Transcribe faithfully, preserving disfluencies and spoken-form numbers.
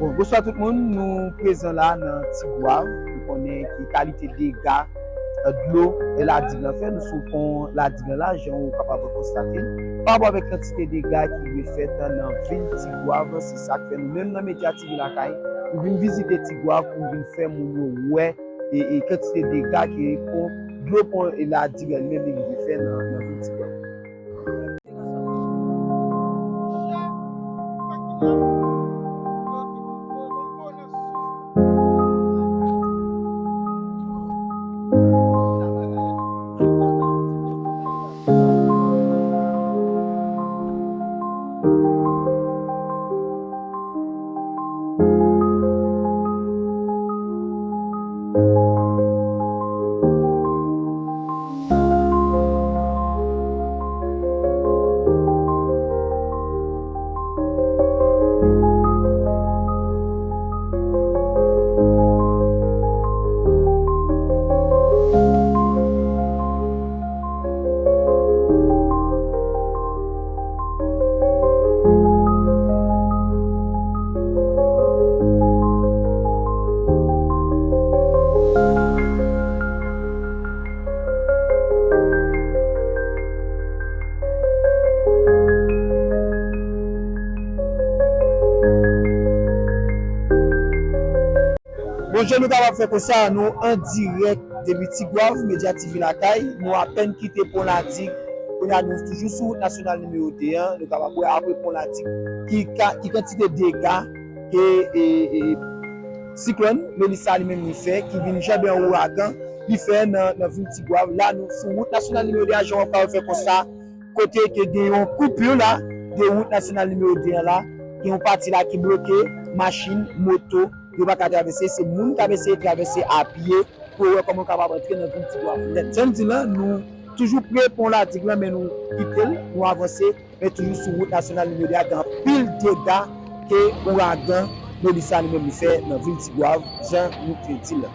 Bon, bonswa tout moun, nou prezan la nan Tigwav. Nou konnen ki kalite dega, eh, dlo, eh, ladig lan fè. Nou sou pon ladig lan la, jan ou kapab konstate l. Pa rapò avèk kantite dega ki rive fèt nan vil Tigwav, se sa k fè nou menm nan Medya T V Lakay, nou vin vizite Tigwav pou nou vin fè moun yo wè e, e kantite dega ke pon, dlo pon e ladig lan li menm li rive fè nan, nan vil Tigwav. Bon, jan nou kapab fè konsa, nou an dirèk depi Tigwav, Medya T V Lakay. Nou apèn kite pon ladig. Kounye a, nou toujou sou wout nasyonal nimewo de an. Nou kapab wè apre pon ladig ki ka, ki kantite dega ke, e, e, siklòn Melissa li menm li fè, ki vin janbe an ouragan, li fè nan, nan vil Tigwav. La, nou sou wout nasyonal nimewo de a, jan w ap kapab fè konsa, kote ke gen yon koupi la, de wout nasyonal nimewo de an la, gen yon pati la ki bloke, machin, moto, yo pa ka travèse, se moun k ap eseye travèse a pye pou yo wè kòman yo kapab antre nan vil Tigwav nèt. Jan m di la, nou toujou pre pon ladig lan, men nou kite l, nou avanse, men toujou sou wout nasyonal nimewo de a, gen anpil dega ke ouragan Melissa li menm li fè nan vil Tigwav, jan nou te di la.